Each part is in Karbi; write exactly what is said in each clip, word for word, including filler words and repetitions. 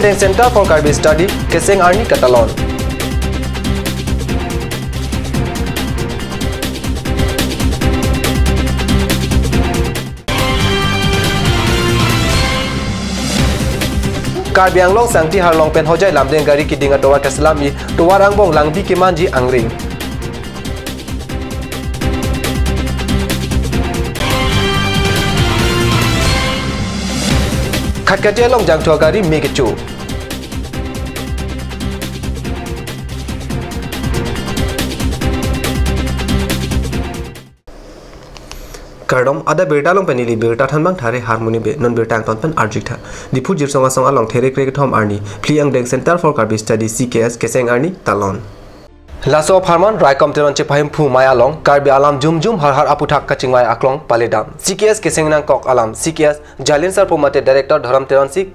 Center for Karbi Study, Keseng Arni katalon. Karbi Anglong Sangti Harlong pen Hojai Lamding gari keding atovar keselam-i, tovar angbong langbi kemanji angring. Khatkhati along jangthu agari me kecho. Kardom, adap birta along pen neli birta thanbang Thare Harmoni Bey, non birta angton pen arjutha. Diphu Jirsong Asong along There krekethom arni phli angdeng Center for Karbi Study, C K S, Keseng Arni talon. Laso apharman Raikom Teron chepahimphu mei along Karbi alam jumjum harhar aphuthak kachingvai aklong paledam. C K S Keseng Nangkok alam C K S Jalin Sarpo mate Director Dhorom Teronsi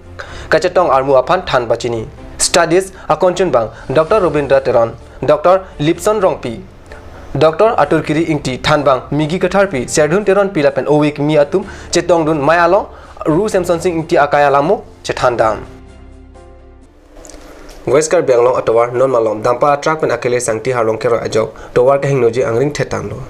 kachetong armu aphan than pachini. Studies akonchunbang Doctor Robindra Teron, Doctor Lipson Rongpi, Doctor Atur Kiri Ingti, thanbang Migi Katharpi, Serdun Teronpi lapen ove kimi atum chetongdun mei along Ru Semson Sing Ingti akai alamo chethandam. West Karbi Anglong atovar non malom damper atruck pen akele Sangti Harlong keroi ajok tovar kehingnoji angring thetanlo.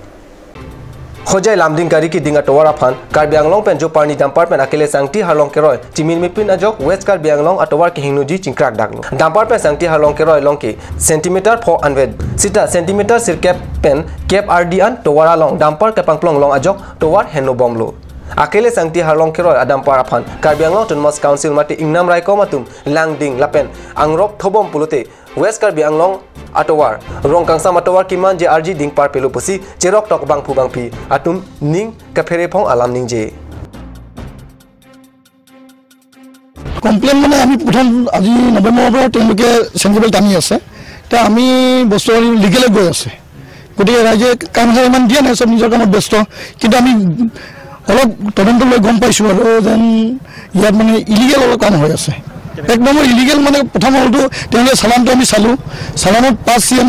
Hojai Lamding gari keding atovar aphan Karbi Anglong pen joparni damper pen akele Sangti Harlong keroi chimin mepin ajok West Karbi Anglong atovar kehingnoji chingkrak daklo. Damper pen Sangti Harlong keroi along ke centimeter pho anvet, sita centimeter sirkep pen kep ardi an tovar along damper kepangplong long ajok tovar henlo bomlo. Akele Sangti Harlong keroi adamper aphan Karbi Anglong Autonomous Council mate Ingnam Raikom atum langding lapen angrok thobom pulote West Karbi Anglong atovar, Rongkangsam atovar kemanji arji dingpar pelo pusi cherok tok bangphu bangphi atum ning kapherephong alam ningje. Complain মানে আমি প্ৰথম আজি নৱেম্বৰৰ পৰা তেওঁলোকে চেণ্ডেল টানি আছে। এতিয়া আমি বস্তু লিগেলে গৈ আছে, গতিকে ৰাইজে কাম সাৰ ইমান দিয়া নাই, চব নিজৰ কামত ব্যস্ত। কিন্তু আমি অলপ তদন্ত লৈ গম পাইছোঁ আৰু যেন ইয়াত মানে ইলিগেল অলপ কাম হৈ আছে। এক নম্বৰ ইলিগেল মানে প্ৰথম হ'লতো তেওঁলোকে চালানটো আমি চালোঁ, চালানত পাঁচ চি এম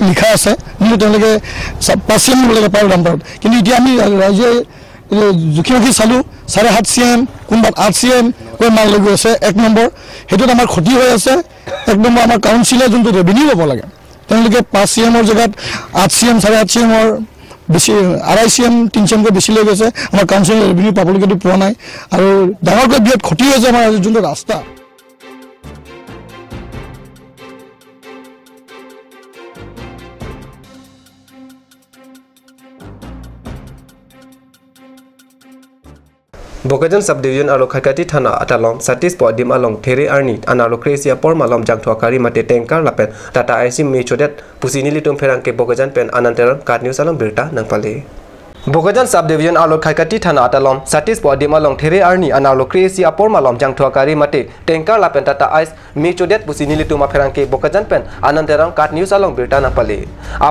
লিখা আছে, কিন্তু তেওঁলোকে চা- পাঁচ চি এম বোলে পাৰ দাম পাৰত। কিন্তু এতিয়া আমি ৰাইজে এই জুখি মাখি চালোঁ, চাৰে সাত চি এম, কোনোবাত আঠ চি এম কৈ মাল লৈ গৈ আছে। এক নম্বৰ সেইটোত আমাৰ ক্ষতি হৈ আছে। এক নম্বৰ আমাৰ কাউন্সিলে যোনটো ৰেভিনিউ ল'ব লাগে, তেওঁলোকে পাঁচ চি এমৰ জেগাত আঠ চি এম, চাৰে আঠ চি এমৰ বেছি, আঢ়ৈ চি এম, তিনি চি এমকৈ বেছি লৈ গৈছে। আমাৰ কাউন্সিলে ৰেভিনিউ পাবলগীয়াটো পোৱা নাই আৰু ডাঙৰকৈ বিৰাট ক্ষতি হৈছে আমাৰ যোনটো ৰাস্তা। Bokajan Subdivision arlo Khatkhati Thana atalom satis po adim along There Arni an arlo kre-isi apor malom jangthu agari mate tanker lapen Tata Ice me chodet pusi nelitum pherangke Bokajan pen Anand Teron KAT News along birta nangpale. Bokajan Subdivision arlo Khatkhati Thana atalom satis po adim along There Arni an arlo kre-isi apor malom jangthu agari mate tanker lapen Tata Ice me chodet pusi nelitum apherangke Bokajan pen Anand Teron KAT News along birta nangpale.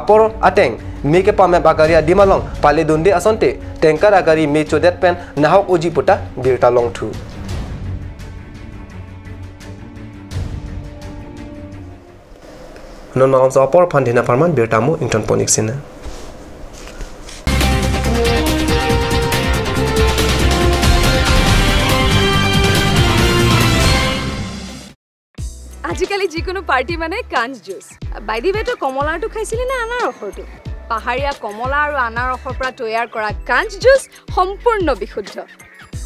Apor ateng me kepamep agari adim along pale dunde asonte tanker agari me chodet pen nahok oji puta birta longthu. Non malom so apor aphan dina parman birta mo ington ponik sina. আজিকালি যিকোনো পাৰ্টি মানে কাঞ্চ juice. By the ৱে, তই কমলাৰটো খাইছিলি নে আনাৰসৰটো? পাহাৰীয়া কমলা আৰু আনাৰসৰ পৰা তৈয়াৰ কৰা কাঞ্চ জুচ সম্পূৰ্ণ বিশুদ্ধ।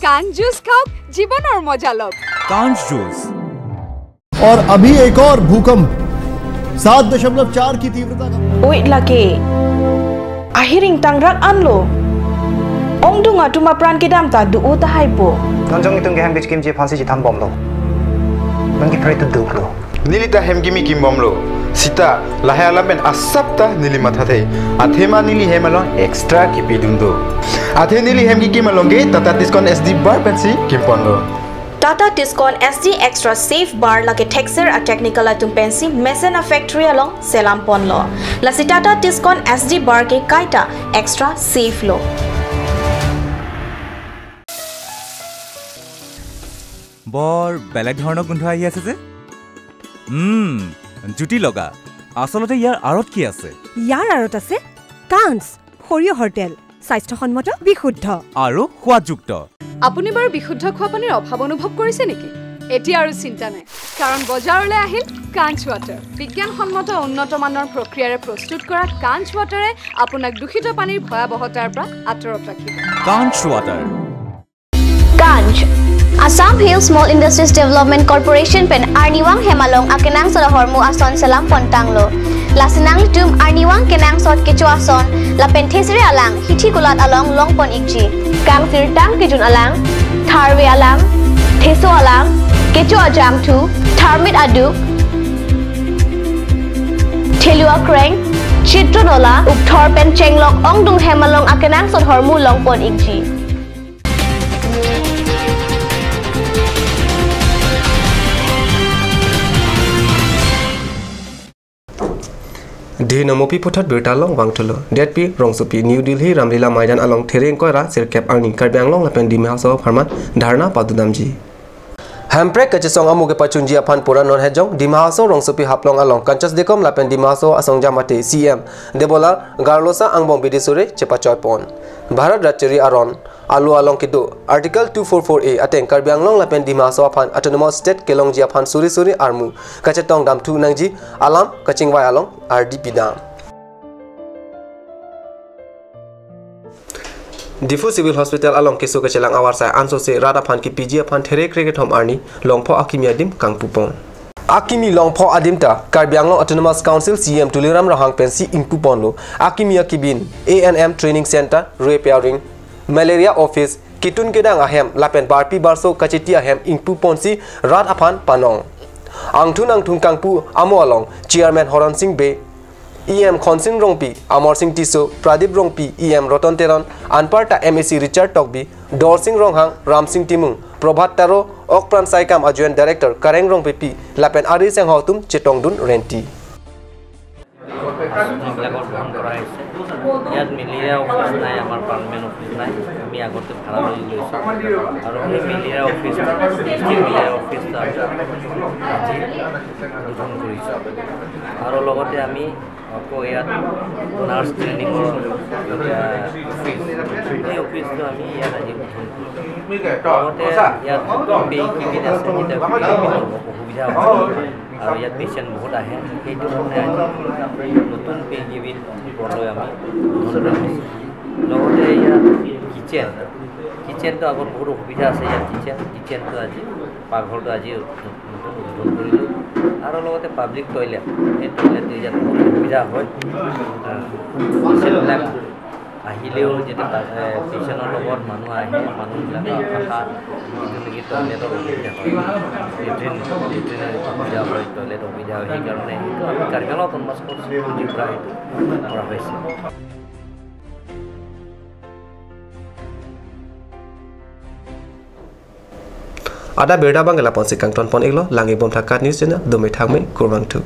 কাঞ্চ জুচ খাওক, জীৱনৰ মজা লওক। কাঞ্চ জুচ। और अभी एक और भूकंप सात दशमलव चार की तीव्रता का। Oi lake. Ahiring tangrak anlo. Ongdung atum apran kedam ta do-o tahai po. Non jong itum ke hem kechikimji aphansi chethambomlo. Non ke pray to do lo. Neli ta hem kimi kimbomlo. Sita lahai alam pen asap ta neli mathathe. Athema neli hem along extra kipidun do. Athe neli hem kikim along ke Tata Tiscon S D bar pensi kimponlo. Tata Tiscon S D Extra Safe Bar lake thekser a technical atum pensi mesen a factory along selam ponlo. Lasi Tata Tiscon S D bar ke kaita extra safe lo. বৰ বেলেগ ধৰণৰ গোন্ধ আহি আছে যে। উম, জুতি লগা। আচলতে ইয়াৰ আঁৰত কি আছে? ইয়াৰ আঁৰত আছে কাঞ্চ, সৰিয়হৰ তেল, স্বাস্থ্যসন্মত, বিশুদ্ধ। আৰু সোৱাদযুক্ত। আপুনি বাৰু বিশুদ্ধ খোৱা পানীৰ অভাৱ অনুভৱ কৰিছে নেকি? এতিয়া আৰু চিন্তা নাই, কাৰণ বজাৰলৈ আহিল কাঞ্চ ৱাটাৰ। বিজ্ঞানসন্মত উন্নত মানৰ প্ৰক্ৰিয়াৰে প্ৰস্তুত কৰা কাঞ্চ ৱাটাৰে আপোনাক দূষিত পানীৰ ভয়াৱহতাৰ পৰা আঁতৰত ৰাখিব। Kanch Water. Kanch, Assam Hill Small Industries Development Corporation pen arnivang hem along akenangsot ahormu ason selam pontanglo. Lasi nanglitum arnivang kenangsot kecho ason lapen thesere alang hithi kulat along longpon ikji. Kangsirtang kejun alang, tharve alang, theso alang, kecho ajangthu, tharmit aduk, thelu akreng, chitron ola, ukthor pen chenglok ongdung hem along akenangsot ahormu longpon ikji. Dei Nomopi puthot birta long vangthulo. Detpi rongsopi New Delhi Ramlila Maidan along thereng koira sirkep arni Karbi Anglong lapen Dima Hasao apharman dharna padodamji. Hemprek kachesong amo kepachunji aphan pura non hejong Dima Hasao rongsopi Haflong along Kanchas Dekom lapen Dima Hasao asong jamate C M Debolal Gorlosa angbong bidi suri chepachoipon. Bharat Rajchari aron alo along kedo Article two four four A ateng Karbi Anglong lapen Dima Hasao aphan Autonomous State kelongji aphan suri suri armu kachetong damthu nangji alam kachingvai along ardi pidam. Diphu Civil Hospital along keso kachelang avarsai ansose rat aphan kipiji aphan therekre kethom arni longpho akimi adim kangpupon. Akimi longpho adim ta Karbi Anglong Autonomous Council C M Tuliram Ronghang pensi ingpuponlo. Akimi akibin A N M Training Center, repairing, malaria office, kitun kedang ahem lapen barpi barso kachiti ahem ingpuponsi rat aphan panong. Angthun angthun kangpu amo along Chairman Horon Sing Bey, E M Khonsing Rongpi, Amar Sing Tisso, Pradip Rongpi, E M Roton Teron, anparta M A C Richard Tokbi, Dorsing Ronghang, Ramsing Timung, Prabhat Taro, Okpran Saikam a Joint Director Kareng Rongpipi lapen ari sengho atum chetongdun renti. আঁচনিবিলাকৰ গ্ৰহণ কৰা হৈছে। ইয়াত malaria office নাই, আমাৰ permanent office নাই, আমি আগতে ভাড়া লৈ লৈছোঁ। আৰু সেই মেলেৰিয়া অফিচটো, ডিষ্ট্ৰিক্ট মেলেৰিয়া অফিচটো আমি আজি উদ্বোধন কৰিছোঁ। আৰু লগতে আমি আকৌ ইয়াত নাৰ্ছ ট্ৰেইনিঙৰ, আহ, অফিচ, সেই অফিচটো আমি ইয়াত আজি উদ্বোধন কৰিছোঁ। লগতে ইয়াত পে কেবিন আছে, যেতিয়া পে কেবিনৰ অসুবিধা হয় আৰু ইয়াত পেচেণ্ট বহুত আহে, সেইটো কাৰণে আজি নতুন পে কেবিন লৈ আমি উদ্বোধন কৰিছোঁ। লগতে ইয়াত কিটচেন, কিটচেনটো আগত বহুত অসুবিধা আছে, ইয়াত কিটচেন, কিটচেনটো আজি, পাকঘৰটো আজি নতুন উদ্বোধন কৰিলোঁ। আৰু লগতে পাব্লিক টয়লেট, সেই টয়লেটটো ইয়াত বহুত অসুবিধা হয়। আহ, পেচেণ্টবিলাক আহিলেও যেতিয়া তাত, এ, পেচেণ্টৰ লগত মানুহ আহে, মানুহবিলাকৰ থকা যিটো নেকি টয়লেটৰ অসুবিধা হয়, লেট্ৰিন, লেট্ৰিনৰ অসুবিধা হয়, টয়লেট অসুবিধা হয়, সেইকাৰণে সেইটো আমি কাৰ্বি আংলং অট'নমাছ কৰ্পৰেশ্যনৰ পৰা সেইটো কৰা হৈছে। Ada birta abang ke lapu-ansi kangtonpon iklo, langibom tha KAT News Channel, dome thangme, kurvangthu.